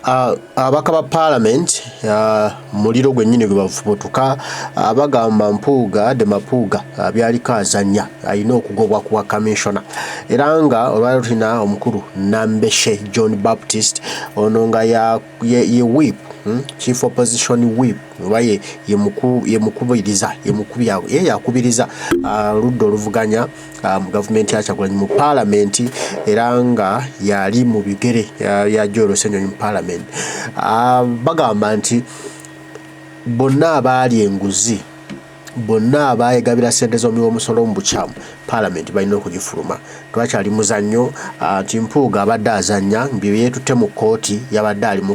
Ababaka ba Paalamenti muliro gwennyini gwe bafubutuka, bagamba Mpuuga de Mapuuga byaliko azannya, alina okugobwa ku bwa kaminsona. Era nga olwaleero tulina omukulu Nambeshe John Baptist, ono nga ya, ye, ye whip, Chief Opposition Whip, oba ye, ye, muku, ye mukubiriza, ye mukubya, ye yakubiriza oludda oluvuganya mu gavumenti ya Kyagulanyi mu Paalamenti, era nga yali mu bigere ya Joel Ssenyonyi mu Paalamenti. Bagamba nti bonna abaali enguzi, bonna abaayegabira ssente z'omuwi w'omusolo mu bukyamu, Paalamenti balina okugifuluma. Twakyali muzannyo nti Mpuuga abadde azannya bye yeetutte mu kkooti, yabadde ali mu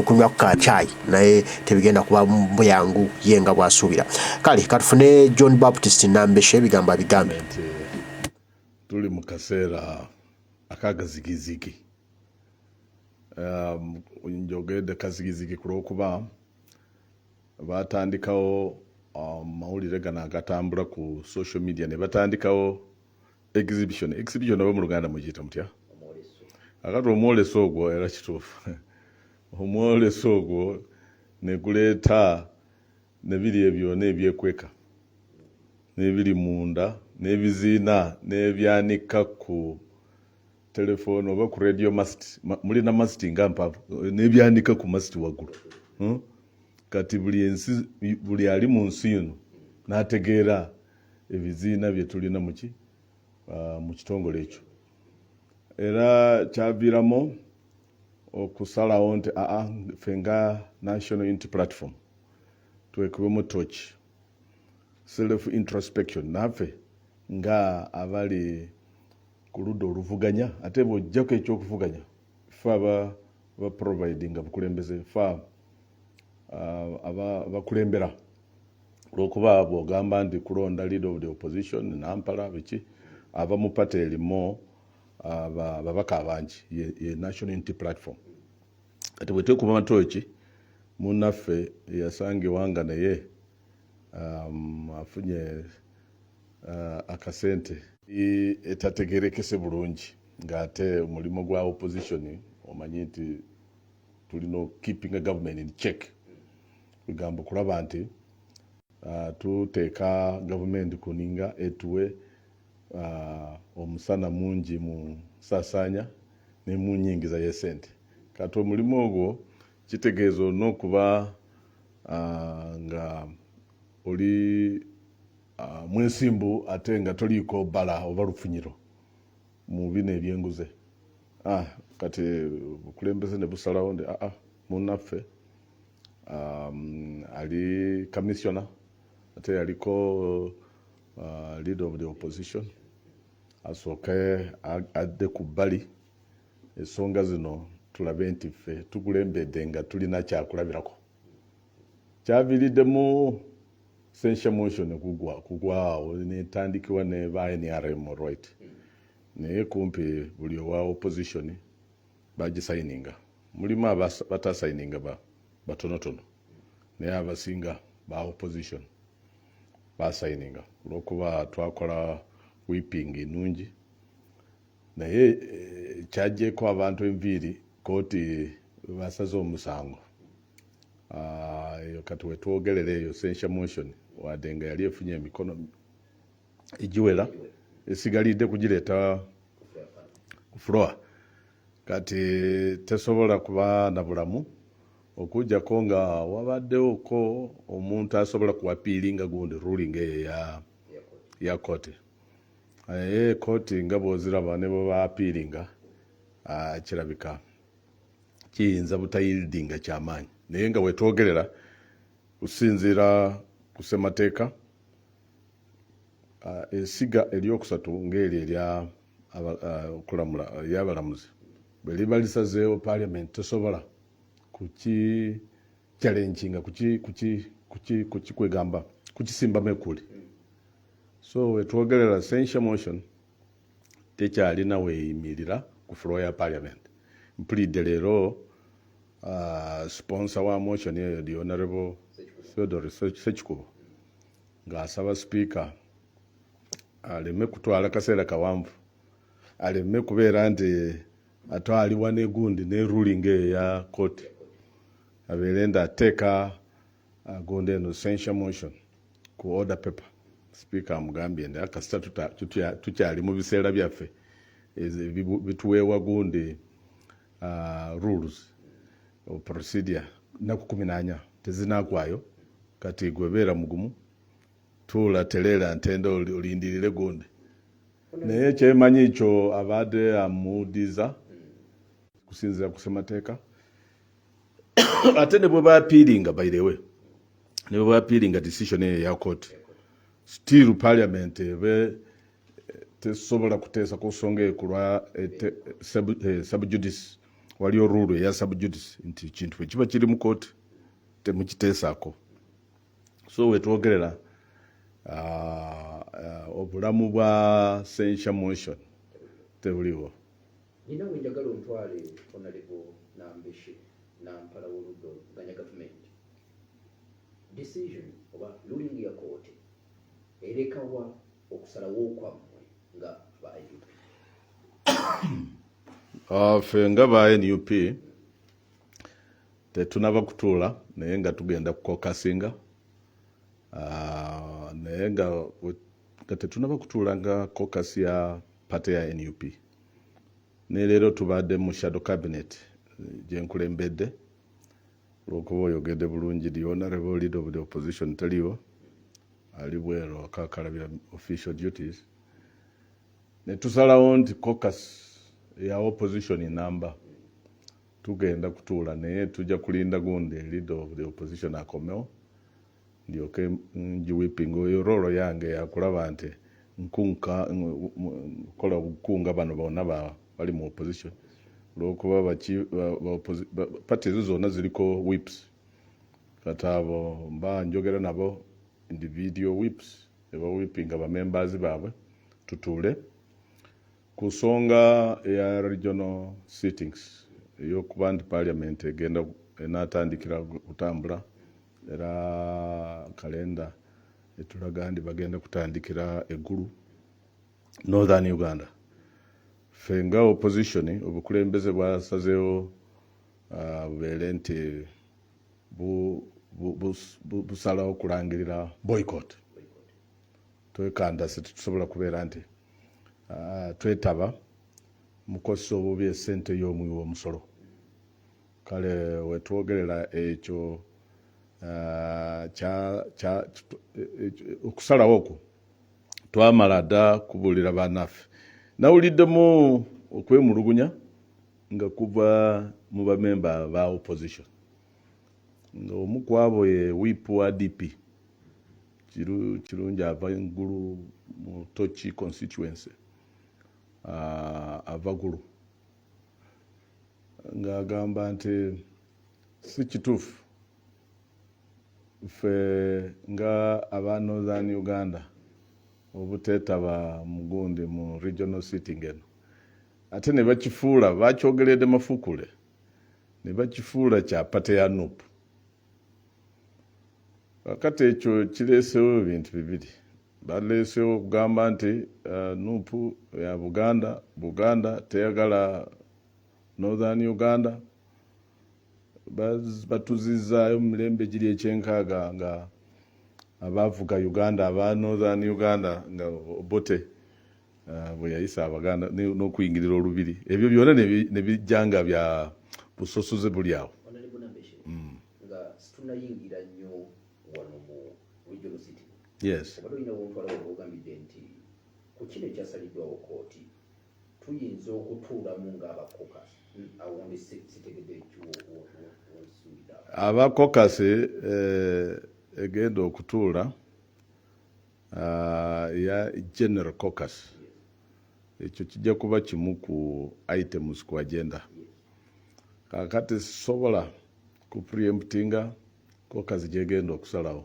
kunywa ku kacaayi, naye tebigenda kuba byangu ye nga bw'asuubira. Kale katufune John Baptist Nambeshe ebigambo abigambe. Nti tuli mu kaseera akagazigizigi. Njogedde kazigizigi ku lw'okuba batandikawo mawulire gano agatambula ku social media ne batandikawo exhibition. Exhibition oba mu Luganda mugiyita mutya? Akati omwoleso ogwo, era kituufu, omwoleso ogwo ne guleeta ne biri ebyona ebyekweka n'ebiri munda n'ebiziina n'ebyanika ku telefone oba ku radio mast. Mulina mast nga mpanvu n'ebyanika ku mast waggulu, Kati buli ensi, buli ali mu nsi eno n'ategeera ebiziina bye tulina muki mu kitongole ekyo. Era kyaviiramu okusalawo nti aa, ffe nga National Unity Platform twekubemu toki, self introspection, naffe nga abali ku ludda oluvuganya. Ate bw'ojjako ekyokuvuganya, ffe aba baprovidinga bukulembeze, fe abakulembera, olwokuba bw'ogamba nti kulonda leader of the opposition, nampala biki, aba mu party erimu ababaka abangi ye National Unity Platform. Kati bwe twekuba matooki, munnaffe eyasangibwa nga naye afunye akasente etategerekese bulungi, ng'ate omulimu gwa opposition omanyi nti tulina keeping a government in check, kugamba okulaba nti tuteeka gavumenti kuninga etuwe omusana mungi mu nsaasaanya ne mu nyingiza y'esente. Kati omulimu ogwo kitegeeza olina okuba nga oli mwesimbu, ate nga toliiko bbala oba lufunyiro mu bino ebyenguze. Kati obukulembeze ne busalawo nti aa, munnaffe ali commissioner, ate yaliko leader of the opposition, asooke adde ku bbali ensonga zino, tulabe nti ffe tukulembedde nga tulina kyakulabirako. Kyaviiriddemu censure motion kugwa kugwawo, netandikibwa ne ba NRM, right? Naye kumpi buli owa opposition bagisayininga. Mulimu batasayininga batonotono, naye abasinga ba opposition basayininga olwokuba twakola whipping nungi. Naye kyajjeko abantu enviiri kooti basaze omusango. Eyo kati wetwogerera eyo censure motion, wadde nga yali efunye emikono egiwera, esigalidde kugireeta ku floor. Kati tesobola kuba na bulamu okujjako nga wabaddewoko omuntu asobola kuappealinga gundi ruling eyo ya kooti. Naye kooti nga bwoziraba, ne bwe baappealinga, kirabika kiyinza butayieldinga kyamaanyi. Naye nga wetwogerera, kusinziira ku ssemateeka, essiga eryokusatu ng'eryo erya okulamula eryabalamuzi bwe liba lisazeewo, parliament tesobola kuki challenginga, kukikwegamba kukisimbamu ekkuuli. So wetwogerera, censure motion tekyalina weeyimirira ku floor ya parliament. Mpulidde leero sponsor wa motion eyo, the Honorable Theodore Sekikubo, ng'asaba speaker aleme kutwala kaseera kawanvu, aleme kubeera nti Ate aliwa negundi ne ruling eyo eya kooti abeere nti ateeka gundi eno censure motion ku order paper. Sipiika amugambye nti akasita tukyali mu biseera byaffe bituweebwa gundi rules or procedure, nnaku 14 tezinakwayo. Kati gwe beera mugumu, tuula, teleera ntende, olindirire gundi. Naye kyemanyi kyo abadde amudiza kusinziira ku ssemateeka. Ate ne bwe baappealinga, by the way, ne bwe baappealinga decision eyo eya court, still parliament ebe tesobola kuteesa ku nsonga eyo ku lwa sub judice. Waliyo rule eya sub judice nti kintu bwe kiba kiri mu kooti temukiteesaako. So wetwogerera obulamu bwa censure motion tebuliwo. Nina we njagala ontwale, Honorable Nambeshe, nampala w'oludda oluvuganya gavumenti. Decision oba ruling ya kooti erekawa okusalawo kwammwe nga ba NUP? Ffe nga ba NUP tetunaba kutuula, naye nga tugenda kucaucusinga. Naye nga tetunaba kutuula nga caucus ya party ya NUP. Ne leero tubadde mu shadow cabinet gyenkulembedde, olwokuba oyogedde bulungi, the honorable leader of the opposition taliwo, ali bweru akakalabira official duties. Ne tusalawo nti caucus ya opposition namba tugenda kutuula, naye tujja kulinda gundi leader of the opposition akomewo ndyoke ngiwhipping. Oyo role yange yakulaba nti nkunka nkola obukunga bano bonna bali mu opposition, olwokuba party ezo zonna ziriko whips. Kati abo mba njogera nabo individual whips ebawhippinga bamembers baabwe, tutuule ku nsonga eya regional sittings, ey'okuba nti parliament egenda enaatandikira kutambula, era kalenda etulaga nti bagenda kutandikira eggulu Northern Uganda. Ffe nga opposition, obukulembeze bwasazeewo bubeere nti busalawo kulangirira boycott. Twekandase, tetusobola kubeera nti twetaba mukozesa obubi esente y'omuwi w'omusolo. Kale wetwogerera ekyo okusalawo okwo twamala dda kubuulira bannaffe. Nawuliddemu okwemulugunya nga kuva mu bamemba ba opposition, nga omu ku abo ye whip wa DP Kirungi, ava engulu mu Toki constituency, ava Gulu, ng'agamba nti si kituufu ffe nga aba Northern Uganda obuteetaba mugundi mu regional sitting eno. Ate ne bakifuula, bakyogeredde mafuukule, ne bakifuula kya party ya NUP. Kakati ekyo kireesewo ebintu bibiri. Baleesewo okugamba nti NUP ya Buganda, Buganda teyagala Northern Uganda. Batuzizaayo mu mirembe giri ekyenkaaga nga abavuga Uganda aba Northern Uganda, nga Obote bwe yayisa Abaganda n'okuyingirira olubiri. Ebyo byonna ne bijja nga bya busosoze buli awo. Honorable Nambeshe, nga situnayingira nnyo wano mu regional sitting, obadde olina wontwala wano, ogambidde nti ku kino ekyasaliddwawo kooti tuyinza okutuulamu ng'aba caucus. Awo ndi sitegedde wonsuulira. Aba caucus egenda okutuula ya general caucus, ekyo kijja kuba kimu ku items ku agenda. Kakati sisobola ku preemptinga caucus gyegenda okusalawo,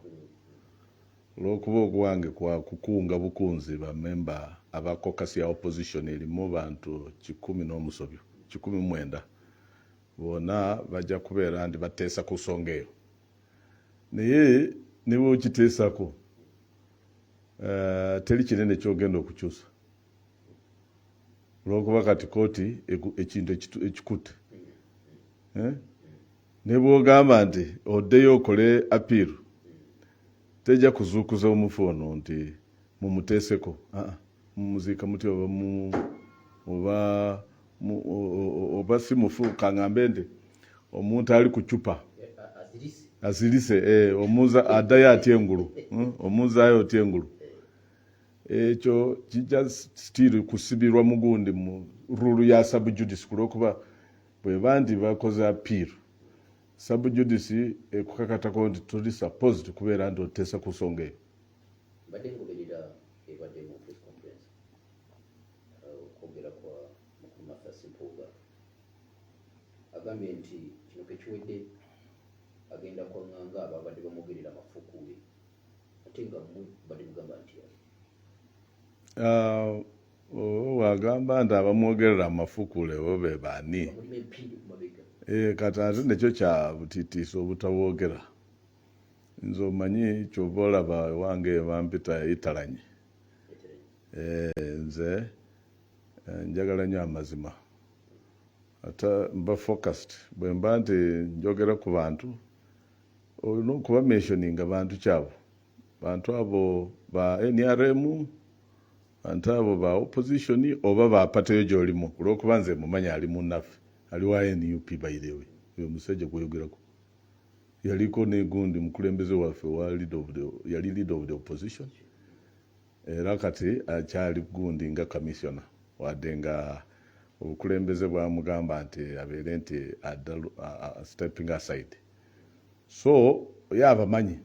olwokuba ogwange kwa kukunga bukunzi bamemba aba caucus ya opposition erimu bantu 100 n'omusobyo, 190, bonna bajja kubeera nti bateesa ku nsonga eyo. Naye ne bwokiteesako teri kinene kyogenda okukyusa. Olwokuba kati kooti ekintu ekikutte, eh? Ne bwogamba nti oddeyo okole appeal, tejja kuzuukuza omufu ono nti mumuteeseko, aa mumuziika muti oba oba oba si mufu. Kaŋŋambe nti omuntu ali ku cupa azirise, eh, omuza addayo atya engulu? Omuzaayo otya engulu? Ekyo kijja still kusibirwa mugundi mu rule ya sub judice, kulwokuba bweba nti bakoze appeal, sub judice ekukakatako nti toli supposed kubeera nti oteesa ku nsonga eyo. Mbadde ngoberera ebadde mu press conference, okwogera kwa mukulu Mathias Mpuuga. Agambye nti kino kekiwedde, agenda kwaŋŋanga ababadde bamwogerera amafuukuule, ate nga mmwe badde mugamba nti Wagamba nti abamwogerera amafukuule bo be baani? Bamulimu empindi ku mabega. Eh, kati ate nekyo kya butiitiisi obutaboogera. Nze omanyi kyova olaba ewange bampita Italanyi. Eh, nze njagala nnyo amazima, ate mba focused. Bwe mba nti njogera ku bantu, olina okuba mentioninga bantu kyabo, bantu abo ba NRM, bantu abo ba opposition oba ba party yo gy'olimu. Olwokuba nze mumanyi ali munnaffe, ali wa NUP. By the way, oyo omusajja gweyogerako yaliko negundi mukulembeze waffe wa leader of the, yali leader of the opposition, era kati akyali gundi nga commissioner, wadde nga obukulembeze bwamugamba nti abeere nti stepping aside. So ye abamanyi,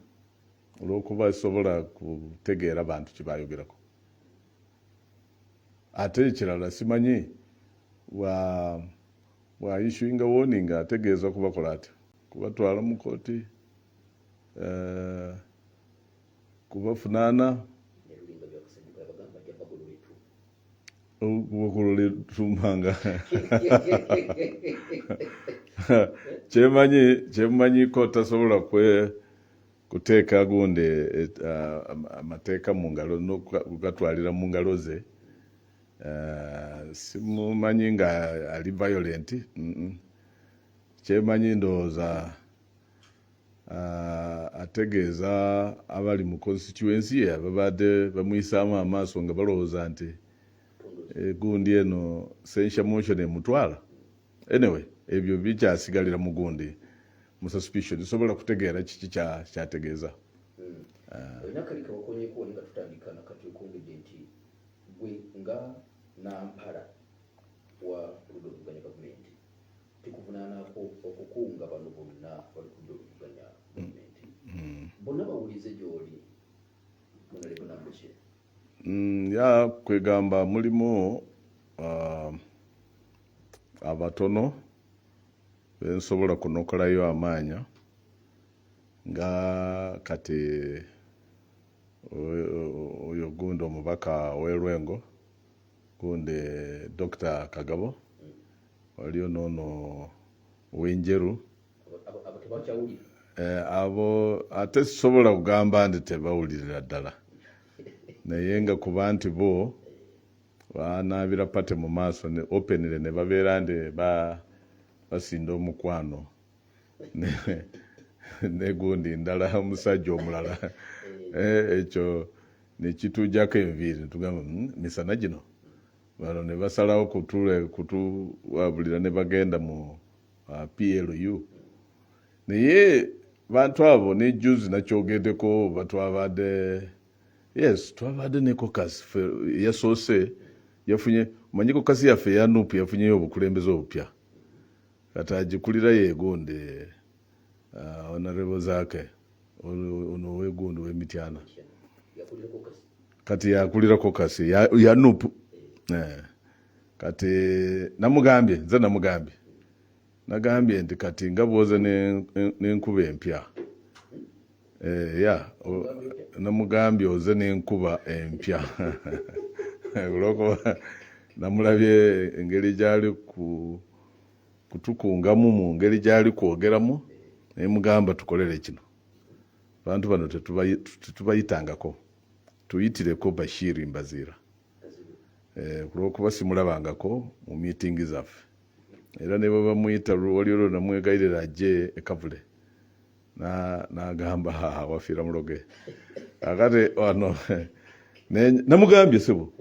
olwokuba sobola kutegeera bantu kyebayogerako. Ate ekirala, simanyi bwa issuinga warning ategeeza kubakola atya, kubatwala mu kooti, kubafunaana. Nerulinga byakasenjuka yabagamba ajja bagolola ettu. Okugolola etumanga. Kyemanyiko tasobola kwe kuteeka gundi amateeka mu ngalo n'okugatwalira mu ngalo ze. Simumanyi nga ali violent. Kyemanyi ndowooza ategeeza abali mu constituency ye ababadde bamuyisaamu amaaso nga balowooza nti gundi eno censure motion emutwala. Anyway, ebyo bikyasigalira mu gundi mu suspicion, sobola kutegeera kiki kyategeeza. Olina kali kawakonyeko wali nga tutandika, nakati okwongedde nti gwe nga nampala wa oludda oluvuganya gavumenti tikuvunaanako okukunga bano bonna bali ku ludda oluvuganya gavumenti, bonna bawulize gy'oli, Honorable Nambeshe. Ya kwegamba mulimu abatono bensobola kunokolayo amaanya, nga kati oyo gundi omubaka ow'e gundi Dr. Kagabo, waliyo noono ow'Enjeru. Abo tebakyawulira. Eh, abo ate sisobola kugamba nti tebawulirira ddala, naye nga kuba nti bo banaabira party mu maaso ne openly ne babeera nti basinda omukwano negundi ndala, omusajja omulala. Eh, ekyo nekitujjako enviiri netugamba, misana gino bano ne basalawo kutuwabulira ne bagenda mu PLU." Naye bantu abo ne juzi nakyogeddeko, batwabadde, yes, twabadde ne caucus yasoose yafunye, omanyi caucus yaffe eya NUP yafunyeyo obukulembeze obupya. Kati agikulira yegundi Honorable Zaake ono owegundi ow'Emityana. Yakulira caucus. Kati yakulira caucus ya NUP. Eh, kati namugambye, nze namugambye, nagambye nti kati nga bwoze n'enkuba empya. Eh, ya namugambye oze n'enkuba empya, olwokuba namulabye engeri gyali kutukungamu mu ngeri gyali kwogeramu, naye mugamba tukolere kino, bantu bano tetubayitangako, tuyitireko Bashir Mbaziira. Kulwokuba simulabangako mu meeting zaffe, era ne bwe bamuyita wali olwo namwegayirira ajje e Kavule, n'agamba haha wafiira muloge. Akati wano namugambye sebo,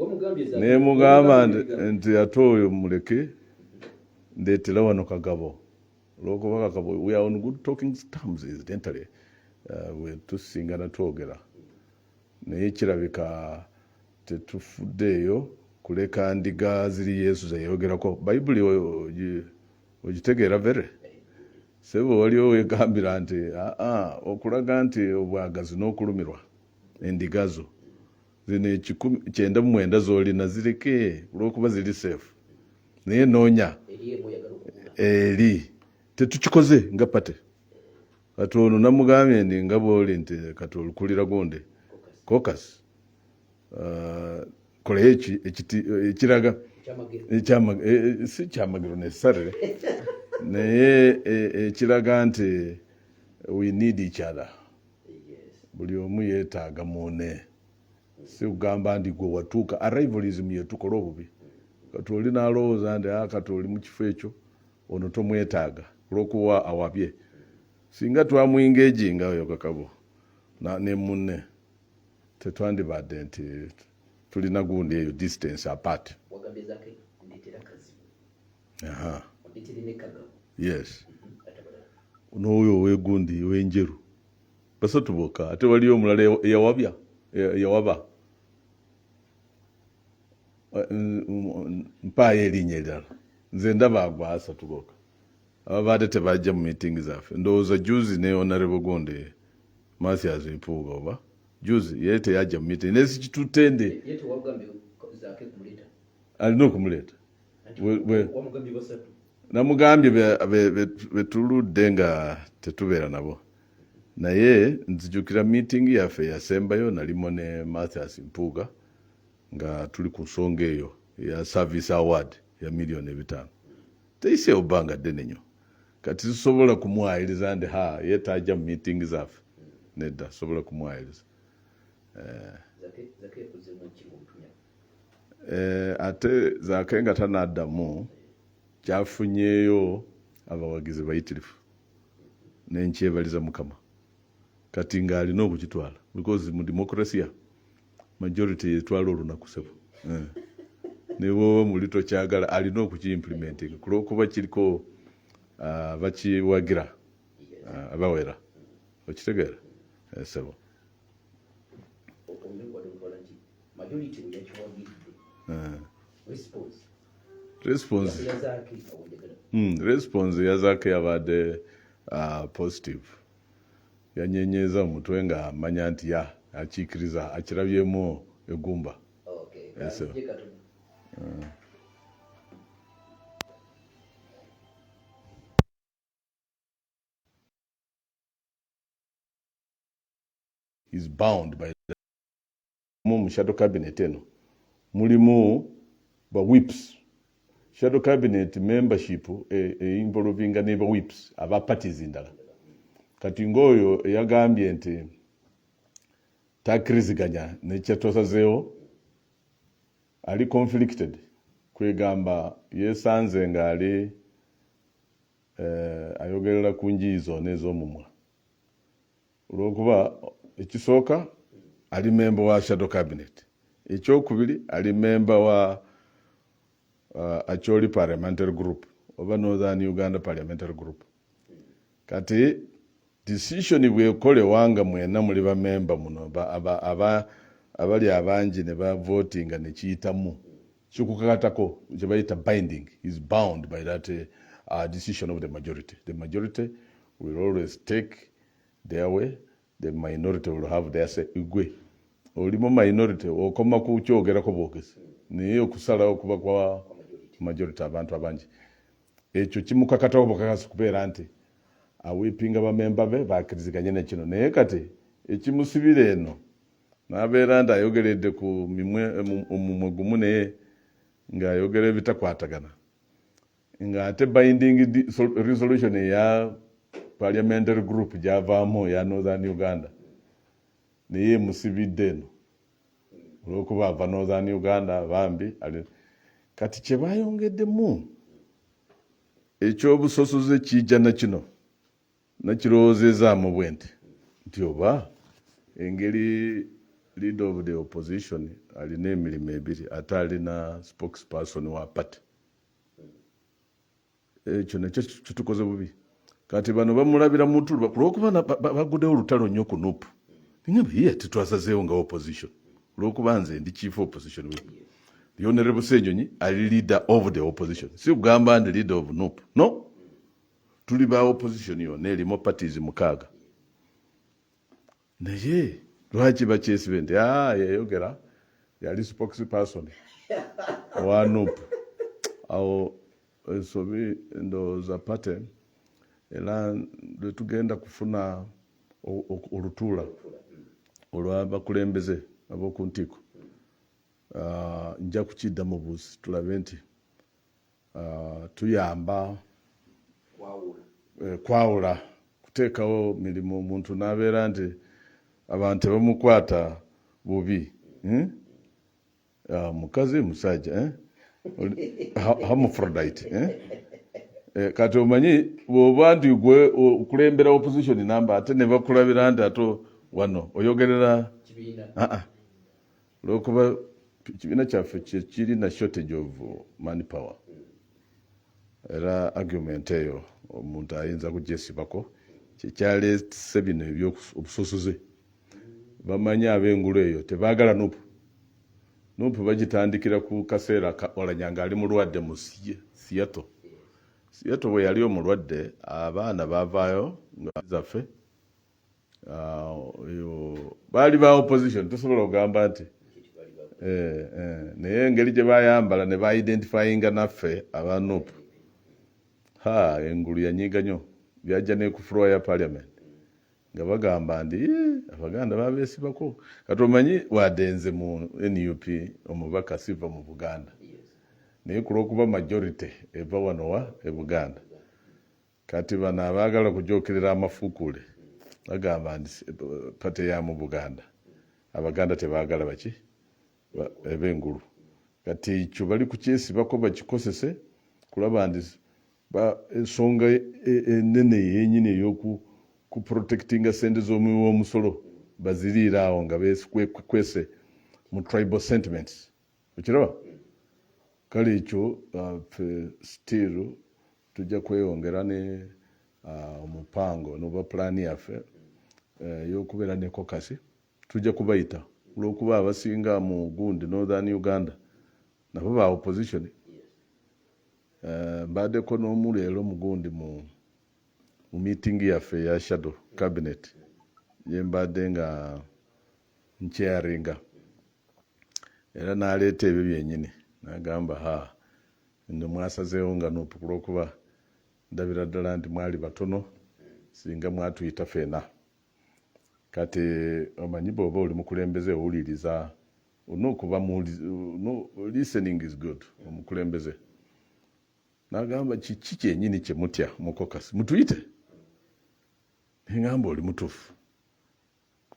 nemugamba nti ate oyo muleke, ndeetera wano Kagabo, olwokuba Kagabo we are on good talking terms incidentally, bwe tusingana twogera naye kirabika tetufuddeeyo kuleka ndiga ziri Yesu zeyayogerako. Bayibuli ogitegeera vere sebo, waliwo wegambira nti aa okulaga nti obwagazi n'okulumirwa endiga zo zino 990 z'olina zireke olwokuba ziri safe, naye noonya eri tetukikoze nga party. Kati ono namugambye ndi nga bwoli nti kati olukulira gundi caucus, koleyo ekiraga si kyamagero necessarily, naye ekiraga nti we need each other, buli omu yeetaaga muune, si kugamba nti gwe watuuka. Arrivalism yetukola obubi. Kati oli nalowooza nti kati oli mu kifo ekyo, ono tomwetaaga olwokuba awabye. Singa twamuengaginga oyo Kakabo ne munne, tetwandibadde nti tulina gundi eyo distance apart. Aha. Yes, n'oyo owegundi owenjeru, basatu bokka. Ate waliyo omulala eyawabya, eyawaba, mpaayo erinnya erirala. Nze ndaba agwa asatu bokka ababadde tebajja mu meeting zaffe. Ndowooza juzi ne Honorable gundi Mathias Mpuuga, oba juzi ye teyajja mu meeting naye sikitutende alina okumuleeta. Namugambye betuludde nga tetubeera nabo, naye nzijukira meeting yaffe yasembayo nalimu ne Mathias Mpuuga nga tuli ku nsonga eyo eya service award ya 5 million. Teyiseewo bbanga ddene nnyo. Kati sisobola kumwayiriza nti ha ye tajja mu meeting zaffe, nedda, sobola kumwayiriza. Ate Zaake nga tanaddamu, kyafunyeeyo abawagizi bayitirifu, nenkyebaliza Mukama. Kati ng'alina okukitwala because mu demokrasiya majority yetwala olunaku sebo. Ne bwoba muli tokyagala, alina okukiimplementinga kulwokuba kiriko bakiwagira abawera, okitegeera, sebo. Majority bwe yakiwagidde, response Response ya Zaake awo njagala. Response ya Zaake yabadde positive. Yanyenyeza omutwe nga amanya nti ya akiikiriza, akirabyemu egumba. Okay. Yes, sir. Kanzije katono. Is bound by mu shadow cabinet eno mulimu ba whips. Shadow cabinet membership involvinga ne ba whips aba parties ndala. Kati ng'oyo eyagambye nti takkiriziganya nekyetwasazeewo ali conflicted, kwegamba yesanze ng'ali ayogerera ku njiyi zonna ez'omumwa, olwokuba ekisooka ali member wa shadow cabinet, ekyokubiri ali member wa Acholi Parliamentary Group oba Northern Uganda Parliamentary Group. Kati decision bwekolewa nga mwena muli bamemba muno abali abangi ne bavotinga nekiyitamu, kikukakatako, kyebayita binding. Is bound by that decision of the majority. The majority will always take their way, the minority will have their say. Igwe olimu minority, okoma ku kyogerako bwogezi, naye okusalawo kuba kwa majority, abantu abangi. Ekyo kimukakatako bukakasi kubeera nti awipinga bamemba be bakiriziganye nekino. Naye kati ekimusibira eno n'abeera nti ayogeredde ku mimwe omumwe gumu, naye ng'ayogera ebitakwatagana, ng'ate binding resolution eya parliamentary group gyavaamu eya Northern Uganda naye emusibidde eno. Olwokuba ava Northern Uganda bambi kati kye bayongeddemu ekyobusosoze kijja na kino nakirowoozezaamu bwe nti nti oba engeri leader of the opposition alina emirimu ebiri ate alina spokesperson wa party, ekyo nakyo kitukoze bubi. Kati bano bamulabira mutulu kulwokuba baguddewo olutalo nnyo ku NUP. Ngamba ye tetwasazeewo nga opposition, olwokuba nze ndi chief opposition whip, the Honorable Ssenyonyi ali leader of the opposition, si kugamba ndi leader of NUP. No, tuli ba opposition yonna erimu parties 6. Naye lwaki bakyesibe nti yayogera yali spokesperson wa NUP? Awo ensobi ndowooza party, era lwetugenda kufuna olutuula olw'abakulembeze ab'oku ntiiko, nja kukiddamu buuzi tulabe nti tuyamba kwawula kuteekawo mirimu omuntu n'abeera nti abantu tebamukwata bubi, Mukazi musajja, eh? Hermaphrodite, eh? Kati omanyi bw'oba nti gwe okulembera opposition namba ate ne bakulabira nti ate wano oyogerera olwokuba kibiina kyaffe kirina shortage of manpower, era argument eyo omuntu ayinza kugyesibako kyekyaleese bino ebyobusosoze. Bamanyi ab'engulu eyo tebaagala NUP. NUP bagitandikira ku kaseera Olanya ng'ali mulwadde mu Seattle. Seattle bwe yali omulwadde, abaana baavaayo nga zaffe baali ba opposition, tosobola okugamba nti naye engeri gye bayambala ne baidentifyinga naffe aba NUP, ha, engulu yanyiiga nnyo. Byajja ne ku floor ya parliament nga bagamba nti Abaganda babeesibako. Kati omanyi wadde nze mu NUP omubaka siva mu Buganda, naye ku lwokuba majority eva wano wa e Buganda, kati bano abaagala kujokerera amafuukule bagamba nti party ya mu Buganda, Abaganda tebaagala baki eb'engulu. Kati ekyo bali kukyesibako bakikosese kulaba nti ensonga enene yenyini ey'oku kuprotectinga sente z'omuwi w'omusolo baziriira awo nga bekwese mu tribal sentiments. Okiraba? Kale ekyo ffe still tujja kweyongera ne omupango noba pulaani yaffe ey'okubeera ne caucus. Tujja kubayita olwokuba abasinga mu gundi Northern Uganda nabo ba opposition. Mbaddeko n'omu leero mugundi mu meeting yaffe eya shadow cabinet ye mbadde nga nchairinga, era n'aleeta ebyo byennyini n'agamba, ha, nno mwasazeewo nga NUP kulwokuba ndabira ddala nti mwali batono, singa mwatuyita ffenna. Kati omanyi bw'oba oli mukulembeze owuliriza, olina okuba no, listening is good. Omukulembeze n'agamba, kiki kyennyini kye mutya mu caucus? Mutuyite. Neŋŋamba oli mutuufu,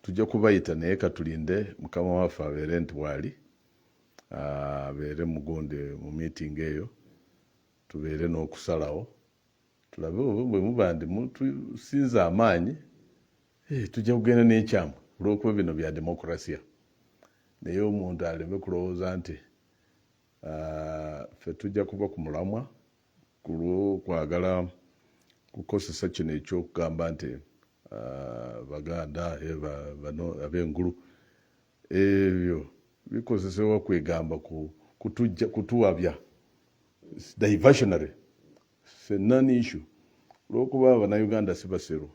tujja kubayita, naye katulinde mukama waffe abeere nti bwali abeere mugundi mu meeting eyo, tubeere n'okusalawo tulabe oba bwe muba ndi mutusinza amaanyi, tujja kugenda n'ekyamwe olw'okuba bino bya demokrasiya. Naye omuntu aleme kulowooza nti ffe tujja kuba ku mulamwa ku lw'okwagala kukozesa kino ekyokugamba nti Baganda, bano ab'engulu. Ebyo bikozesebwa kwegamba kutuwabya, diversionary, it's a non issue olwokuba Abannayuganda si basiru.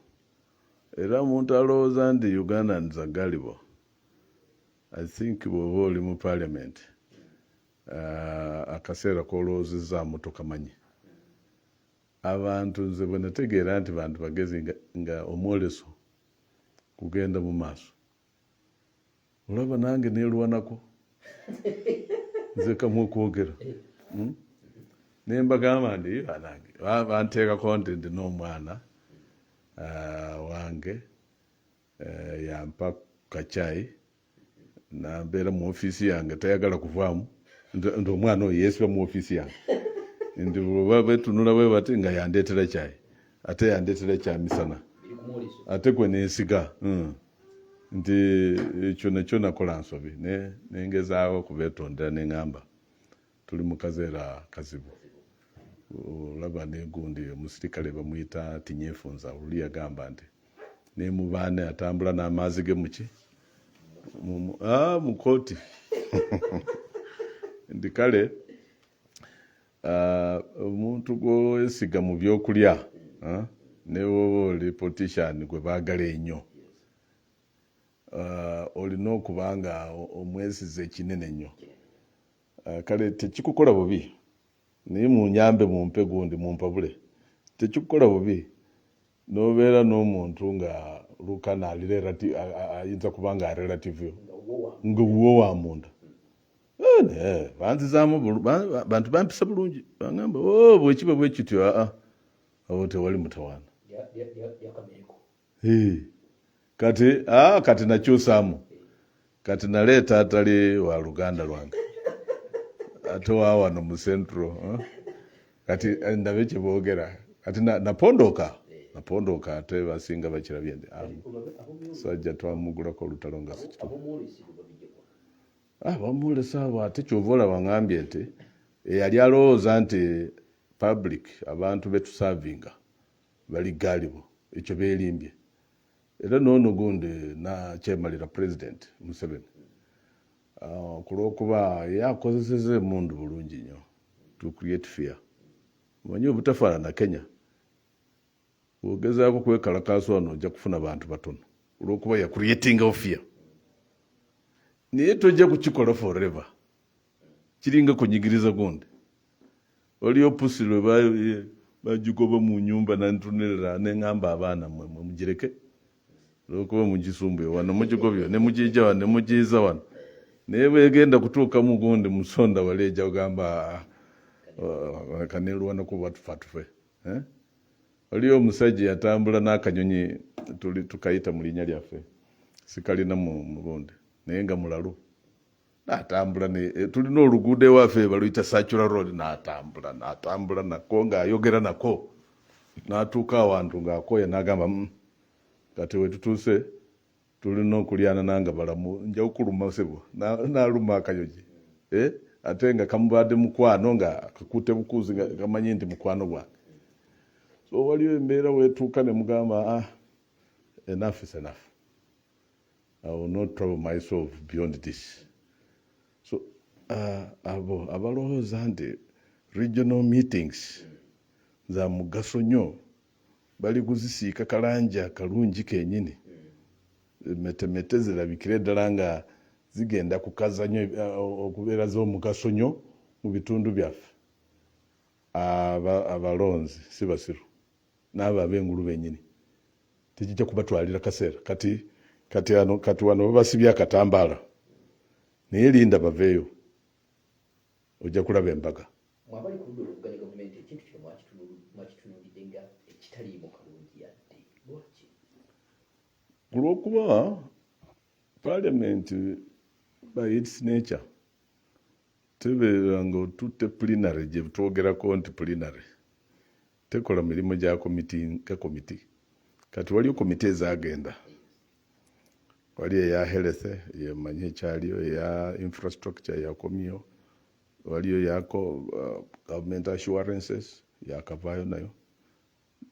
Era omuntu alowooza nti Ugandans are gullible, I think bw'oba oli mu parliament, akaseera k'olowoozezaamu tokamanyi. Abantu nze bwe nategeera nti bantu bagezi nga omwoleso kugenda mu maaso, olaba nange neerwanako nze kamu okwogera, Ne mbagamba nti banange banteekako nti ndina omwana wange, yampa kacyayi. Nambeera mu ofiisi yange, tayagala kuvaamu, nti omwana oyo yeesiba mu ofiisi yange, nti bwe betunula bwe bati nga yandeetera kyayi, ate yandeetera kyamisana, ate kwe nensiga nti ekyo nakyo nakola nsobi. Nengezaawo okubeetondera, neŋŋamba tuli mu kaseera kazibu. Olaba negundi omusirikale bamuyita Tinyefunza, oluli yagamba nti nemubaane atambula n'amaazi ge muki mu kooti, nti kale omuntu gw'owesiga mu byokulya, ne bwoba oli politician gwe baagala ennyo, olina okuba nga omwesiza ekinene ennyo. Kale tekikukola bubi, naye munyambe, mumpe gundi, mumpabule. Tekikukola bubi nobeera n'omuntu nga lukana ali, ayinza kuba nga relative yo, nga wuwo wa munda. Banzizaamu, bantu bampisa bulungi, baŋŋamba, "Oh, bwekiba bwe kityo, aa, awo tewali mutawaana." Kati kati nakyusaamu, kati naleeta atali wa luganda lwange, ate wa wano mu Central. Kati ndabe kyeboogera. Kati napondooka, napondooka, ate basinga bakirabye nti sajja twamugulako olutalo nga sikituufu. Bamwolesa abo, ate kyova olaba ŋŋambye nti eyali alowooza nti public, abantu betusavinga bali gaalibo, ekyo beerimbye. Era noono gundi nakyemalira President Museveni, ku lwokuba ye akozeseza emundu bulungi nnyo to create fear. Omanyi obutafaanana Kenya, bw'ogezaako kwekalakaasa wano ojja kufuna bantu batono, olwokuba ya creatingawo fear, naye tojja kukikola forever. Kiringa kunyigiriza gundi, waliyo pusi lwe bagigoba mu nyumba, nantunirira neŋŋamba, "Abaana mwe, mwe mugireke, olwokuba mugisumbuye wano, mugigobye ne mugijja wano ne mugiyiza wano, naye bwegenda kutuuka mu gundi musonda wali ejja kugamba, 'Kanelwanako batufa tufe.'" Eh? Waliyo omusajja yatambula n'akanyonyi, tuli tukayita mu linnya lyaffe, sikalina mu mugundi, naye nga mulalu, n'atambula tulina oluguudo ewaffe baluyita Circular Road, n'atambula, n'atambula nako ng'ayogera nako, n'atuuka awantu ng'akooya, n'agamba, kati we tutuuse tulina okulyana nanga balamu, nja kukuluma sebo." N'aluma akanyonyi, eh? Ate nga kamubadde mukwano, nga kakutte bukuuzi, nga kamanyi nti mukwano gwange. So waliyo embeera wetuuka ne mugamba, "Ah, enough is enough, I will not trouble myself beyond this." So abo abalowooza nti regional meetings za mugaso nnyo, bali kuzisiika kalanja kalungi kenyini, metemete zirabikire ddala nga zigenda kukaza nnyo, okubeera z'omugaso nnyo mu bitundu byaffe. Abalonzi si basiru, n'abo ab'engulu bennyini tekijja kubatwalira kaseera. Kati kati ano, kati wano babasibye akatambaala, naye linda baveeyo, ojja kulaba embaga. Mwabali ku ludda oluvuganya gavumenti, ekintu kino mwakitunuulidde nga ekitaliimu kalungi yadde, lwaki? Ku lw'okuba parliament by its nature tebeera nga otutte plenary gye twogerako, nti plenary tekola mirimu gya komiti nga komiti. Kati waliyo komiti ezagenda, wali eya health yemanyi ekyaliyo, eya infrastructure yakomyo, waliyo yako government assurances yakavaayo, nayo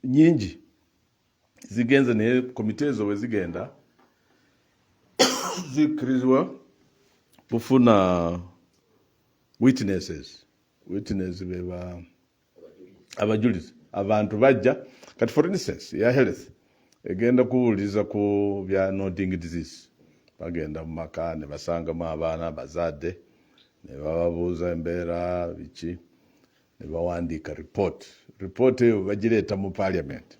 nyingi zigenze. Naye komite ezo bwe zigenda zikkirizibwa kufuna witnesses. Witness beba abajulizi, abantu bajja. Kati for instance ya health egenda kuwuliriza ku bya nodding disease, bagenda mu maka ne basangamu abaana bazadde ne bababuuza embeera biki, ne bawandiika report. Report eyo bagireeta mu parliament.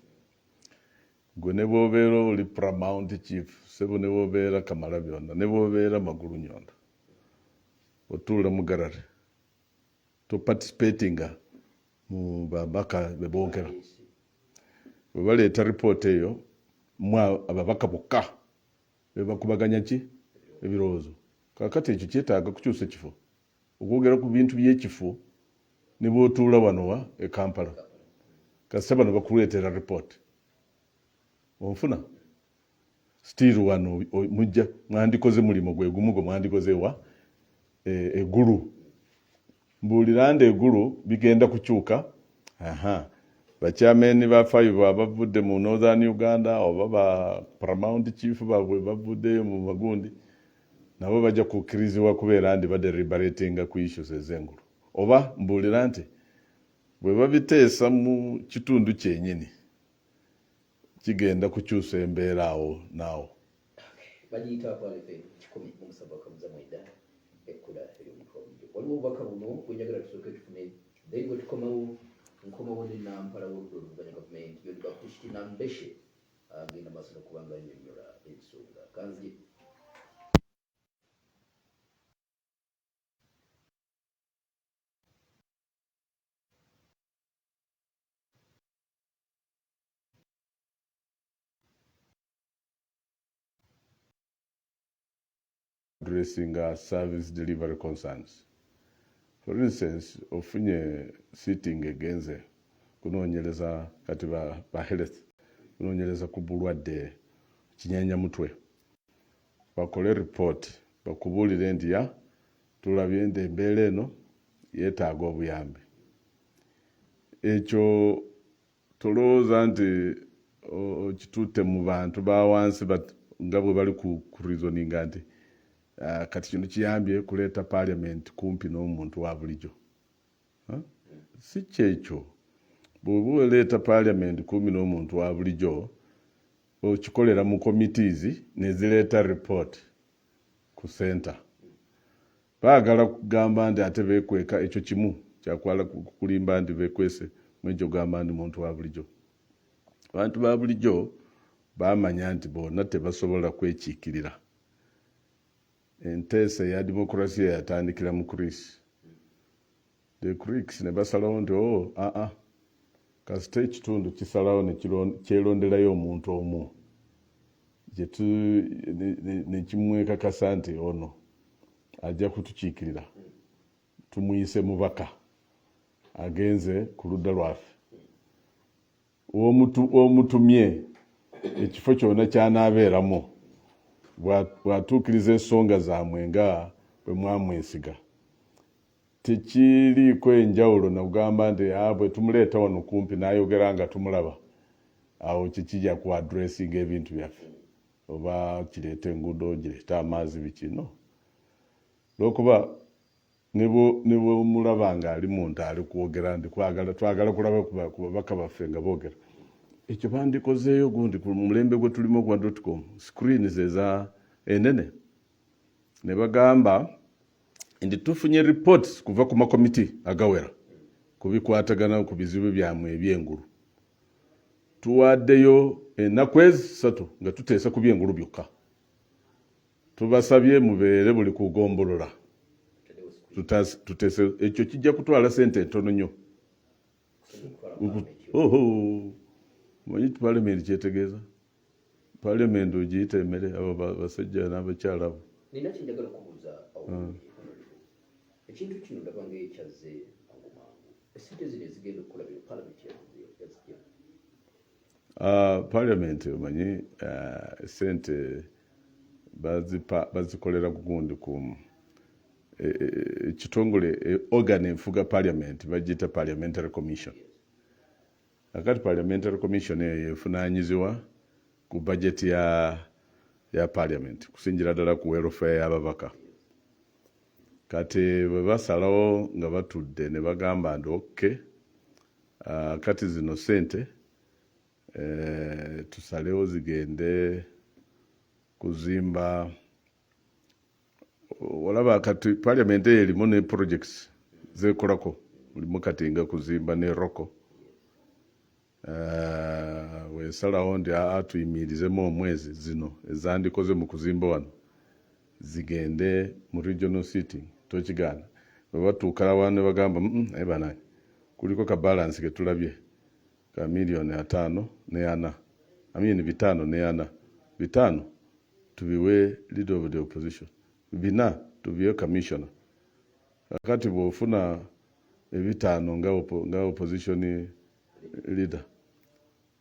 Gwe ne bwobeera oli paramount chief sebo, ne bwobeera kamala byonna, ne bwobeera magulu nyondo, otuula mu gallery, toparticipatinga mu babaka beboogera. Bwe baleeta ripoota eyo, mwe ababaka bokka bebakubaganya ki ebirowoozo. Kakati ekyo kyetaaga kukyusa kifo, okwogera ku bintu by'ekifo ne bw'otuula wano wa e Kampala, kasita bano bakuleetera report, onfuna still wano mujja mwandikoze mulimu gwe gumu gwe mwandikoze wa egulu. Mbuulira nti egulu bigenda kukyuka. Aha, bachairman ba five abavudde mu Northern Uganda oba ba paramount chief baabwe bavuddeyo mu magundi, nabo bajja kukkirizibwa kubeera nti badeliberatinga ku issues ez'engulu. Oba mbuulira nti bwe babiteesa mu kitundu kyenyini, kigenda kukyusa embeera awo naawo. Bagiyita Kwalefe 179, ekkula ery'omuntu wa bulijjo. Waliwo obubaka buno bwenjagala tusooke tufune, then bwe tukomawo, nkomawo ne nampala w'oludda oluvuganya gavumenti, John Baptist Nambeshe, agenda maaso n'okuba nga annyonnyola ensonga. Kanzije. Addressing service delivery concerns. For instance, ofunye sitting egenze kunoonyereza kati ba health, kunoonyereza ku bulwadde kinyanya mutwe, bakole report, bakubuulire nti ya tulabye nti embeera eno yeetaaga obuyambi. Ekyo tolowooza nti okitutte mu bantu ba wansi nga bwe bali ku reasoninga nti kati kino kiyambye kuleeta parliament kumpi n'omuntu wa bulijjo. Si kyekyo. Bw'oba oleeta parliament kumpi n'omuntu wa bulijjo, okikolera mu committees ne zireeta report ku center. Baagala kugamba nti ate beekweka ekyo kimu kyakwala kulimba nti beekwese mwekyo kugamba nti muntu wa bulijjo. Abantu ba bulijjo bamanya nti bonna tebasobola kwekiikirira. Enteesa eya demokurasiya yatandikira mu Greece. The Greeks ne basalawo nti oh, aa kasita ekitundu kisalawo ne kyeronderayo omuntu omu ne kimwekakasa nti ono ajja kutukiikirira, tumuyise mubaka agenze ku ludda lwaffe. Omutumye ekifo kyonna ky'anaabeeramu, bw'atuukiriza ensonga zammwe nga bwe mwamwesiga, tekiriiko enjawulo nakugamba nti bwe tumuleeta wano kumpi n'ayogera nga tumulaba, awo kikijja ku addressinga ebintu byaffe, oba kireeta enguudo, gireeta amazzi, biki. No, lwokuba ne bwomulaba ng'ali muntu ali kwogera nti twagala kulaba ku babaka baffe nga boogera, ekyo bandikozeeyo gundi ku mulembe gwe tulimu ogwa dotcom screens eza enene, ne bagamba nti tufunye reports kuva ku makomiti agawera ku bikwatagana ku bizibu byammwe ebyengulu, tuwaddeyo ennaku ezi 3 nga tuteesa ku byengulu byokka, tubasabye mubeere buli kugombolola tuteese. Ekyo kijja kutwala sente ntono nnyo. Oho, omanyi parliament kyetegeeza? Parliament ogiyita emmere, abo basajja n'abakyala abo. Nina kyenjagala okubuuza awo. Ekintu kino ndaba nga ekyazze mangu mangu. Esente zino ezigenda okukola bino, parliament yazijja? Parliament omanyi sente bazikolera gundi ku ekitongole organ enfuga parliament, bagiyita Parliamentary Commission. Akati Parliamentary Commission eyo yefunaanyizibwa ku budget ya parliament, kusingira ddala ku welfare y'ababaka. Kati bwe basalawo nga batudde ne bagamba nti okay, kati zino sente tusalewo zigende kuzimba. Olaba kati parliament eyo erimu ne projects zekolako, mulimu kati nga kuzimba ne roko. Wesalawo nti aa tuyimirizemu omwezi, zino ezandikoze mu kuzimba wano zigende mu regional sitting, tokigaana. Bwe batuuka wano ne bagamba, naye banange kuliko ka balance ke tulabye ka miliyoni 54, amini 5 ne 4, 5 tubiwe leader of the opposition. Bina tubiwe commissioner. Kakati bw'ofuna ebitaano nga opposition leader,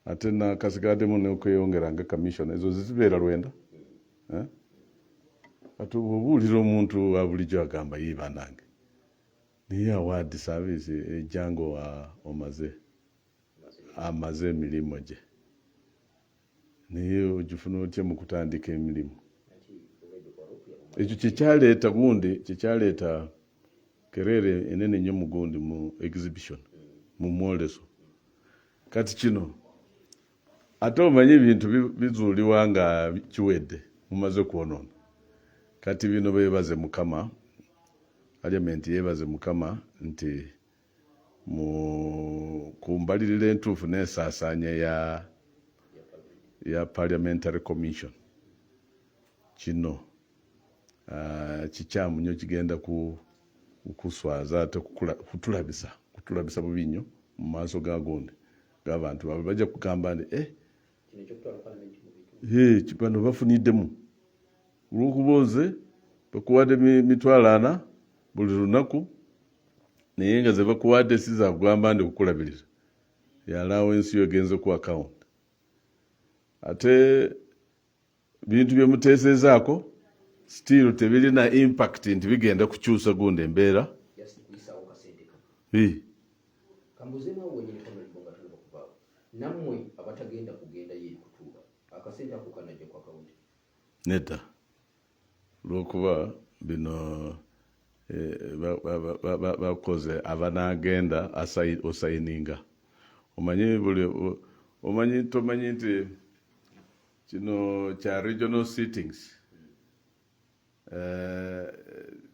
ate nakasigaddemu n'okweyongera nga commissioner, ezo zibeera 90, eh? Kati bw'obuulira omuntu wa bulijjo agamba, "Ye bannange, naye award service ejja nga omaze amaze emirimu gye, naye ogifuna otya mu kutandika emirimu?" Ekyo kyekyaleeta gundi, kyekyaleeta kerere enene nnyo mu gundi, mu exhibition, mu mwoleso. Kati kino ate omanyi ebintu bizuulibwa nga kiwedde, mumaze kwonoona. Kati bino beebaze Mukama, Parliament yeebaze Mukama nti mu ku mbalirira entuufu n'ensaasaanya ya parliamentary commission, kino kikyamu nnyo, kigenda ku kuswaza ate kutulabisa bubi nnyo mu maaso ga gundi, g'abantu baabwe. Bajja kugamba nti, "Eh, hey, bano bafuniddemu olwokuba oze bakuwadde 400,000 buli lunaku, naye nga ze bakuwadde si za kugamba ndi kukulabirira, allowance yo egenze ku account, ate bintu bye muteesezaako still tebirina impact nti bigenda kukyusa gundi embeera." Kambuzeemu awo wenyini, Honorable, nga tunaba kuvaawo. Nammwe abatagenda kugendayo eri kutuula, akasente ako kanajja ku akawunti? Nedda, olwokuba bino bakoze abanagenda osayininga. Omanyi buli omanyi, tomanyi nti kino kya regional sittings,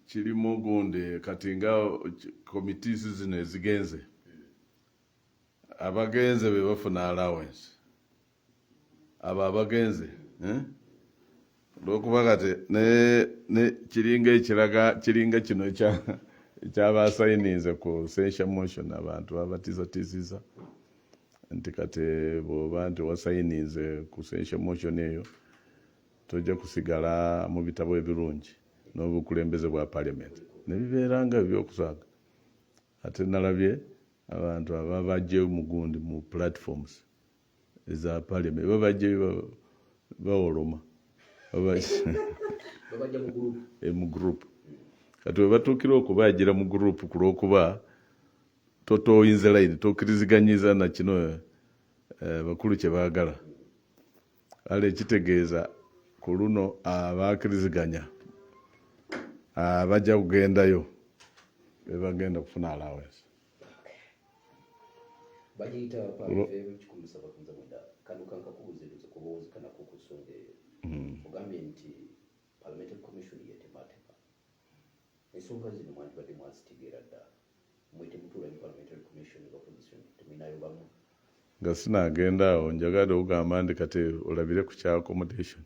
kirimu gundi. Kati nga committees zino ezigenze, abagenze be bafuna allowance, abo abagenze, eh? Olwokuba kati ne kiringa ekiraga, kiringa kino ekyabasayininze ku censure motion, abantu babatiisatiisiza nti kati bw'oba nti wasayininze ku censure motion eyo, tojja kusigala mu bitabo ebirungi n'obukulembeze bwa parliament, ne bibeera nga ebyokusaaga. Ate nalabye abantu ababajjeyo mu gundi, mu platforms eza parliament, babajjeyo bawoloma. Babajja mu group. Mu group. Kati we batuukira okubagira mu group, ku lw'okuba totoyinze line, tokkiriziganyiza na kino bakulu kye baagala, kale kitegeeza ku luno abakiriziganya abajja kugendayo be bagenda kufuna allowance. Bagiyita PFM 179. Kano kankakubuuza ebizo kuba owozikanako ku nsonga eyo. Ogambye nti parliamentary commission yetematema ensonga zino, mwandibadde mwazitegeera dda. Mwe temutuula ne parliamentary commission nga opposition, temulinayo bamu? Nga sinagenda awo, njagadde okugamba nti kati olabire ku kya accommodation,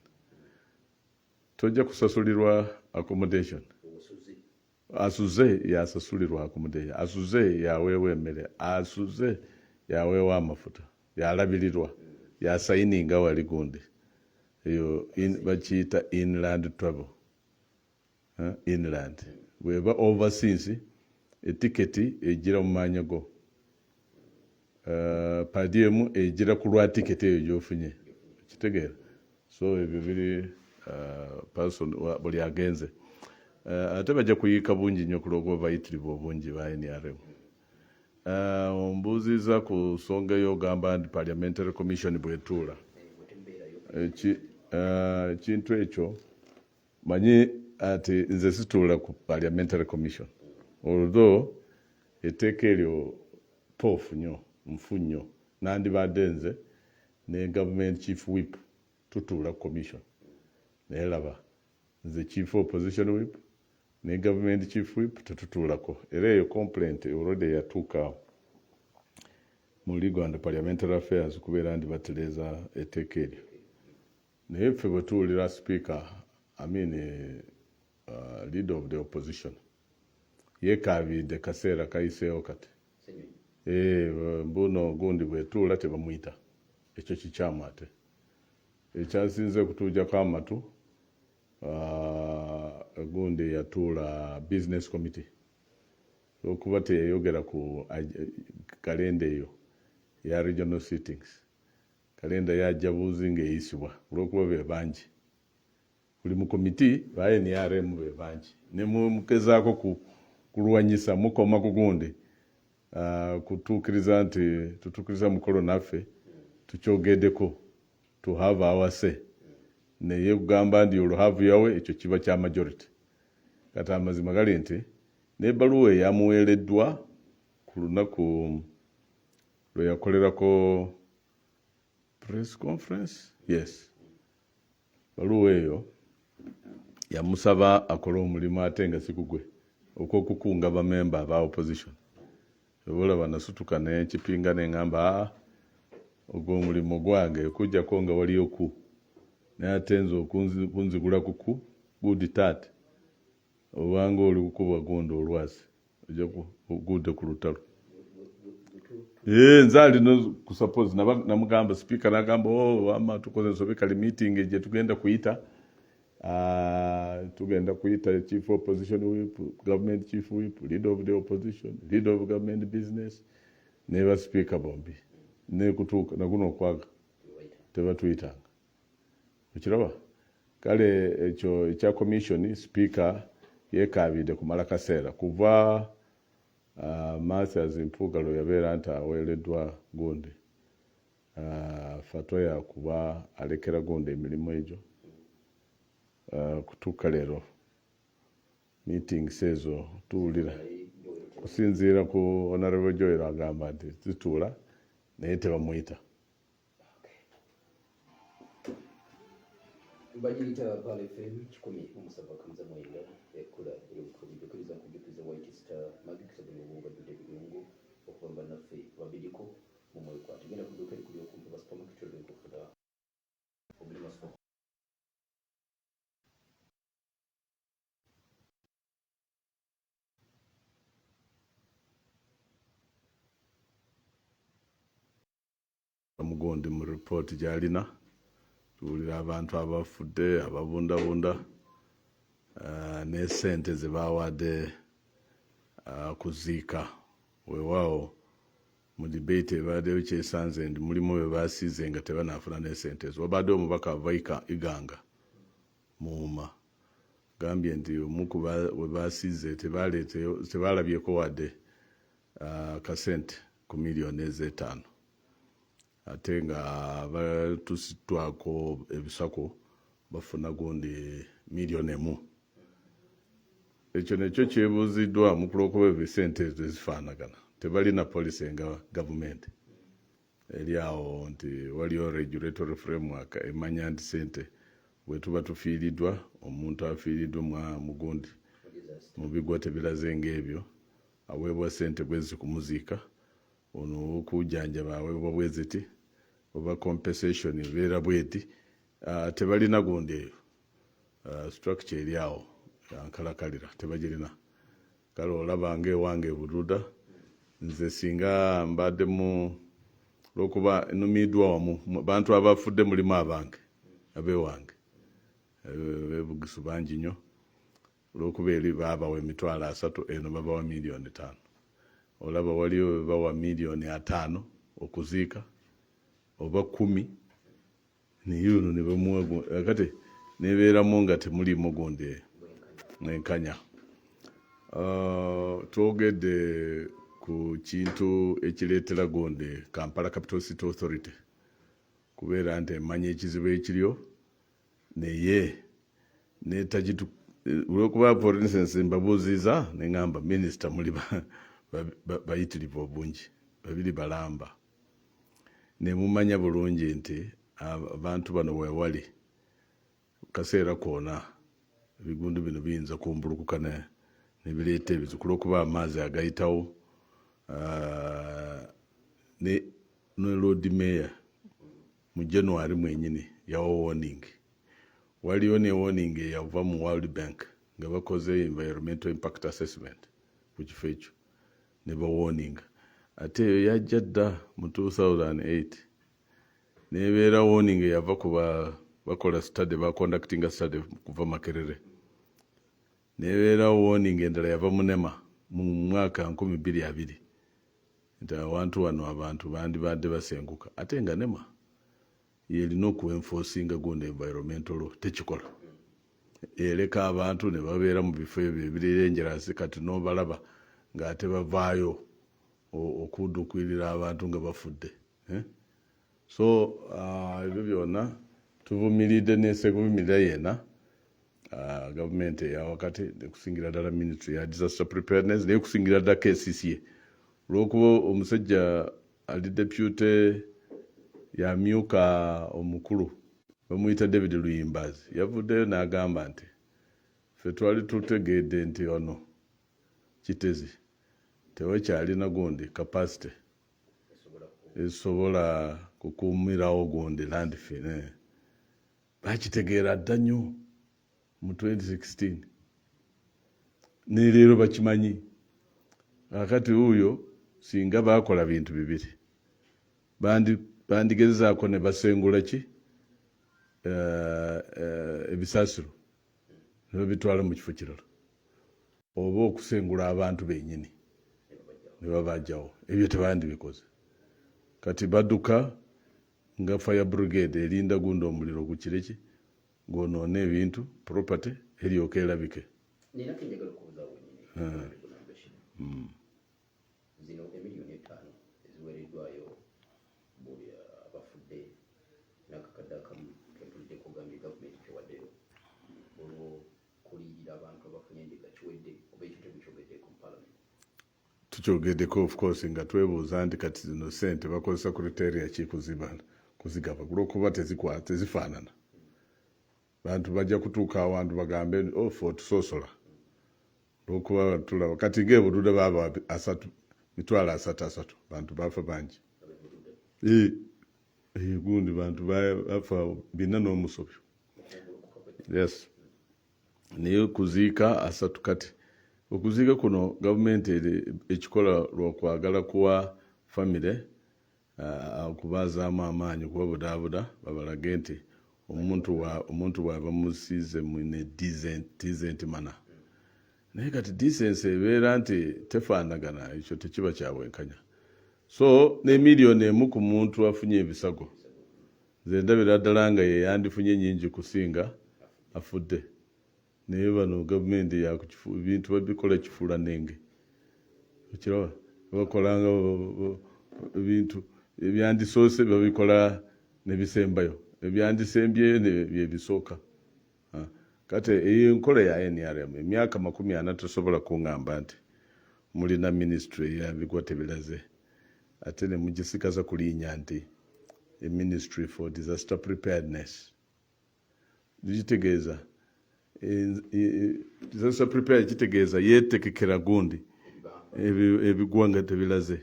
tojja kusasulirwa accommodation. Obusuzi. Asuze yasasulirwa accommodation, asuze yaweewa emmere, asuze yaweewa amafuta, yalabirirwa, yasayininga wali gundi eyo bakiyita inland travel. Eh, inland bweba overseas, etiketi ejira mu maanya go, per diem ejira ku lwa tiketi eyo gyofunye, kitegeera? So ebyo biri person buli agenze, ate bajja kuyiika bungi nnyo kulwokuba bayitirivu obungi ba NRM. Ombuuziza ku nsonga ey'ogamba nti parliamentary commission bwetuula, ekintu ekyo manyi ati nze situula ku parliamentary commission, although etteeka eryo poofu nnyo, nfu nnyo. Nandibadde nze ne government chief whip tutuula commission, naye laba nze chief opposition whip ne government chief whip tetutuulako. Era eyo complaint already yatuuka awo mu Legal and Parliamentary Affairs kubeera ndi batereeza etteeka eryo. Naye ffe bwe tuwulira speaker, I mean, leader of the opposition yeekabiridde kaseera kayiseewo kati. Ssenyonyi. Eh, mbuno gundi bwetuula tebamuyita, ekyo kikyamu. Ate ekyasinze kutuujjako amatu, gundi eyatuula business committee, olwokuba teyayogera ku kalenda eyo ya regional sittings. Kalenda yajja buuzi ng'eyisibwa olwokuba be bangi buli mu komiti ba NRM be bangi, ne mugezaako kulwanyisa mukoma ku gundi kutuukiriza nti tutuukiriza mukolo naffe tukyogeddeko to have our say, naye kugamba nti you'll have your way, ekyo kiba kya majority. Kati amazima gali nti n'ebbaluwa eyamuweereddwa ku lunaku lwe yakolerako press conference, yes, baluwa eyo yamusaba akole omulimu ate nga si gugwe, okw'okukunga bamemba aba opposition. Oba olaba nasituka nenkipinga neŋŋamba, aa, ogwo omulimu gwange okuggyako nga waliyo ku, naye ate nze okunzigula ku ku good tat obanga oli kukuba gundi olwazi ojja ogudde ku lutalo. Nze alina ku suppose namugamba speaker nagamba, oh, wama tukoze ensobi, kale meeting gye tugenda kuyita, tugenda kuyita chief opposition whip, government chief whip, leader of the opposition, leader of government business ne ba speaker bombi, nekutuuka naguno okwaga tebatuyitanga. Okiraba? Kale ekyo ekya commission, speaker yekaabidde kumala kaseera kuva Mathias Mpuuga lwe yabeera nti aweereddwa gundi fatwa yakuba alekera gundi emirimu egyo, kutuuka leero meetings ezo tuwulira kusinziira ku Honorable Joel agamba nti zituula naye tebamuyita. Bagiyita Pearl FM 107.9, ekkula ery'obukuumi. Jjukiriza nkujjukiza White Star Magic sabuni obuwunga jjudde ebirungo okuva mu bannaffe babiriko mu mwekwate. Genda ku dduuka erikuli okumpi ba supermarket olina okufuna omulimu super. Mugundi mu ripooti gy'alina tuwulira abantu abafudde ababundabunda, ne sente ze bawadde kuziika. Weewaawo mu debate ebaddeyo kyesanze ndi mulimu be basiize nga tebanaafuna ne sente ezo. Wabadde omubaka ava Iganga Muuma gambye nti omu ku we basiize tebaleeteyo, tebalabyeko wadde kasente ku miliyoni ez'etaano, ate nga batusittwako ebisako bafuna gundi miliyoni 1. Ekyo nekyo kyebuuziddwa mukulwokuba ebisente ezo ezifaanagana tebalina policy nga gavumenti eri awo nti waliyo regulatory framework emanya nti sente bwe tuba tufiiriddwa omuntu afiiriddwa mugundi mu bigwa tebiraze ng'ebyo aweebwa sente bwezi kumuziika, ono ow'okujjanjaba aweebwa bweziti oba compensation ebeera bweti. Tebalina gundi eyo, structure eri awo yankalakalira tebagirina. Kale olaba ng'ewange e Bududa, nze singa mbaddemu olwokuba numiddwa wamu bantu abafudde mulimu abange abewange bebugisu bangi nnyo, olwokuba eri baabawa 300,000, eno babawa miliyoni 5. Olaba waliyo bebawa miliyoni 50 okuziika oba 10, naye ono ne bamuwa kati nebeeramu nga temulimu gundi mwenkanya. Twogedde ku kintu ekireetera gundi Kampala Capital City Authority kubeera nti emanya ekizibu ekiriyo naye netakitu, olwokuba for instance mbabuuziza neŋŋamba minisita muli bayitirivu obungi babiri balamba, ne mumanya bulungi nti abantu bano wewali kaseera koona ebigundu bino biyinza kumbulukuka ne bireeta ebizibu kulwokuba amaazi agayitawo. Ne Lord Mayor mu January mwenyini yawa warning. Waliyo ne warning eyava mu World Bank nga bakoze environmental impact assessment ku kifo ekyo ne ba warning, ate eyo yajja dda mu 2008 nebeera warning eyava ku bakola study, baconductinga study kuva Makerere. Nebeerawo warning endala yava mu NEMA mu mwaka 2020 nti awantu wano abantu bandibadde basenguka, ate nga NEMA yerina okuenforcinga gundi environmental law, tekikola. Ereka abantu ne babeera mu bifo ebyo ebiri dangerous. Kati n'obalaba ng'ate bavaayo okuduukirira abantu nga bafudde, eh? So ebyo byonna tuvumiridde nesekuvumirira yena gavumenti eyawakati, okusingira ddala Ministry ya Disaster Preparedness, naye okusingira ddala KCCA, olwokuba omusajja ali deputy yamyuka omukulu bamuyita David Luyimbazi, yavuddeyo n'agamba nti ffe twali tutegedde nti ono Kitezi tewekyalina gundi capacity esobola kukuumirawo gundi landfill, eh. Bakitegeera dda nnyo mu 2016, ne leero bakimanyi. Kakati wuuyo singa bakola bintu bibiri, bandigezezaako ne basengula ki ebisasiro ne babitwala mu kifo kirala, oba okusengula abantu bennyini ne babajjawo. Ebyo tebandibikoze. Kati badduka nga fire brigade erinda gundi omuliro gukireki gwonoona ebintu, property eryoka erabike. Nina kenjagala okubuuza wenyini. Zino 5 emiliyoni eziweereddwayo buli abafudde n'akakadde akamu kempuliddeko ogambye gavumenti kyewaddeyo olw'okuliyirira abantu abafunye enjega, kiwedde oba ekyo temukyogeddeko mu parliament? Tukyogeddeko, of course, nga twebuuza nti kati zino sente bakozesa criteria ki kuzigaba, kulwokuba tezifaanana. Bantu bajja kutuuka awantu bagambe, "Oh, fe otusoosola," olwokuba tulaba kati ngaebududa baaba asatu, mitwalo asatu asatu, bantu bafa bangi. Gundi bantu bafa bina n'omusobyo, yes, naye kuziika asatu. Kati okuziika kuno gavumenti ekikola lwakwagala kuwa famire okubazaamu amaanyi, okubabudaabuda, babalage nti omuntu bw'aba musiize mune decent manner. Naye kati decency ebeera nti tefaanagana, ekyo tekiba kyabwenkanya. So ne 1 miliyoni ku muntu afunye ebisago, nze ndabira ddala nga ye yandifunye nyingi kusinga afudde. Naye bano gavumenti ebintu babikola kifuulanenge, okiraba, bakolanga ebintu ebyandisoose babikola nebisembayo, ebyandisembyeyo byebisooka. Kati eyo enkola ya NRM emyaka 40, tosobola kuŋŋamba nti mulina ministry eyabigwa tebiraze ate ne mugisikaza ku linnya nti a Ministry for Disaster Preparedness. Kitegeeza disaster prepare, kitegeeza yeetekekera gundi ebigwa nga tebiraze.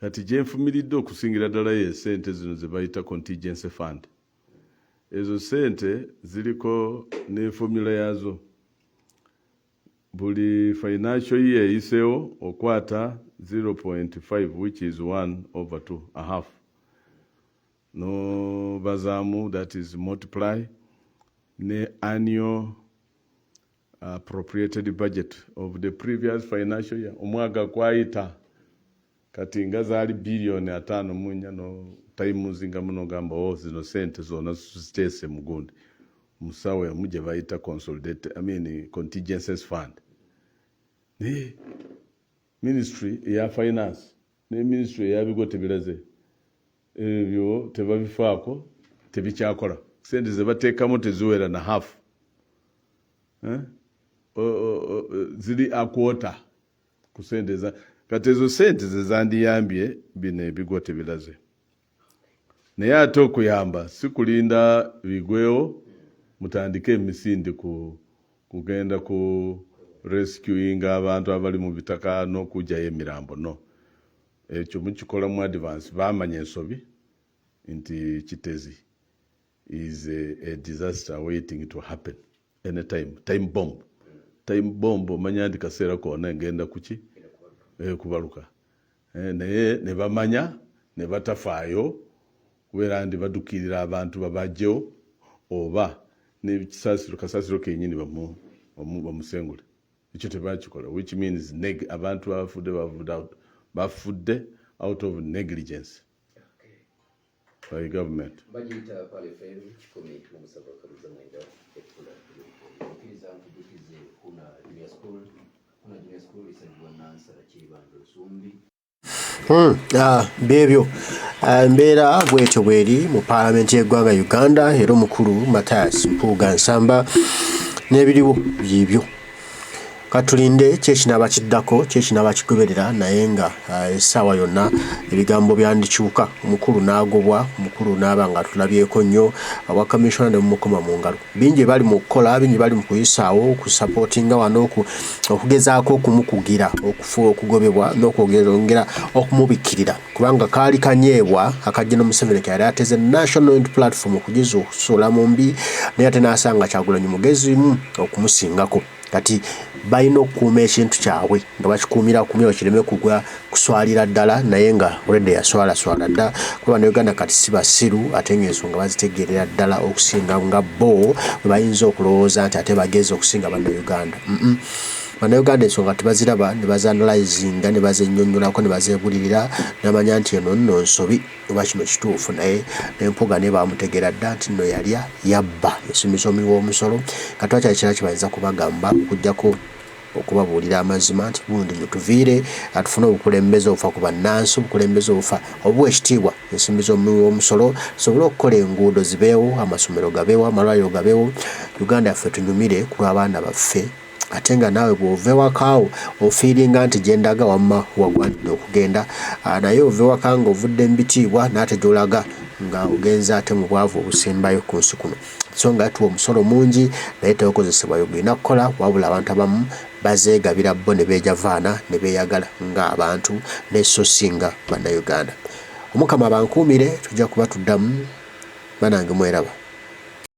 Kati gyenfumiridde okusingira ddala ye sente zino ze bayita contingency fund. Ezo sente ziriko ne formula yaazo. Buli financial year eyiseewo okwata 0.5, which is 1 over 2, a half, nobazaamu, that is multiply ne annual appropriated budget of the previous financial year, omwaka kwayita. Kati nga zaali 54 biliyoni, no times nga muno gamba, oh, zino sente zonna ziteese mu gundi musawo emu gye bayita consolidated, I mean, contingencies fund. Naye ministry eya finance ne ministry eyabigo tebiraze ebyo tebabifaako, tebikyakola. Sente zebateekamu teziwera na half, eh? Ziri a quarter ku sente za kati. Ezo sente zezandiyambye bino ebigwa tebiraze. Naye ate okuyamba si kulinda bigwewo mutandike emisinde ku kugenda ku rescuing abantu abali mu bitaka n'okugyayo emirambo. No, ekyo mukikola mu advance. Bamanya ensobi nti Kitezi is a disaster waiting to happen anytime, time bomb, time bomb. Omanya nti kaseera konna egenda kuki kubaluka. Naye ne bamanya ne batafaayo kubeera nti badukirira abantu babajjewo oba nekisasiro kasasiro kenyini bamu. Bamusengule. Ekyo tebakikola, which means abantu bafudde, bafudde out of negligence by government. Bagiyita Pale FM 179 ekkula. Okkiriza nkujukize Kuna Junior School. Kuna Junior School esangibwa Nansana, Kibanja, Nsumbi. Byebyo. Embeera bwetyo bweri mu paalamenti y'eggwanga Uganda, era omukulu Mathias Mpuuga Nsamba n'ebiriwo byebyo. Katulinde kyekinaaba kiddako, kyekinaaba kigoberera, naye nga essaawa yonna ebigambo byandikyuka, omukulu n'agobwa, omukulu n'aba nga tulabyeko nnyo obwa kamishona ne bumukoma mu ngalo. Bingi bali mu kukola, bingi bali mu kuyisaawo okusapootinga wano, okugezaako okumukugira okugobebwa n'okwongera okumubikkirira, kubanga kaali kanyeebwa akajja Museveni ke yali ateze National Unity Platform okugizuusuula mu mbi, naye ate n'asanga Kyagulanyi mugezimu okumusingako. Kati balina okukuuma ekintu kyabwe nga bakikuumira kumiro kireme kugwa kuswalira ddala, naye nga already yaswalaswala dda, kuba Bannayuganda kati si basiru, ate ng'ensonga bazitegeerera ddala okusinga nga bo bwe bayinza okulowooza nti ate bagezi okusinga Bannayuganda. Bannayuganda ensonga tebaziraba ne bazanalyzinga ne bazennyonnyolako ne bazeebulirira, namanya nti eno nno nsobi oba kino kituufu. Naye n'Empuuga naye bamutegeera dda nti nno yalya, yabba ensimbi z'omuwi w'omusolo. Kati wakyali kirala kye bayinza kubagamba okuggyako okubabuulira amazima nti gundi mutuviire, atufune obukulembeze obufa ku bannansi, obukulembeze obufa obuwa ekitiibwa ensimbi z'omuwi w'omusolo, tusobole okukola enguudo zibeewo, amasomero gabeewo, amalwaliro gabeewo, Uganda yaffe tunyumire ku lw'abaana baffe. Ate nga naawe bw'ova ewakaawo ofiiringa nti gye ndaga wamma wagwanidde okugenda, naye ova ewaka ng'ovudde mu bitiibwa, n'ate gy'olaga nga ogenze ate mu bwavu obusembayo ku nsi kuno. So nga tuwa omusolo mungi naye tegukozesebwa bye gulina kukola, wabula abantu abamu bazeegabira bo ne beejavaana ne beeyagala ng'abantu, ne so si nga Bannayuganda. Omukama abankuumire, tujja kuba tuddamu banange, mweraba.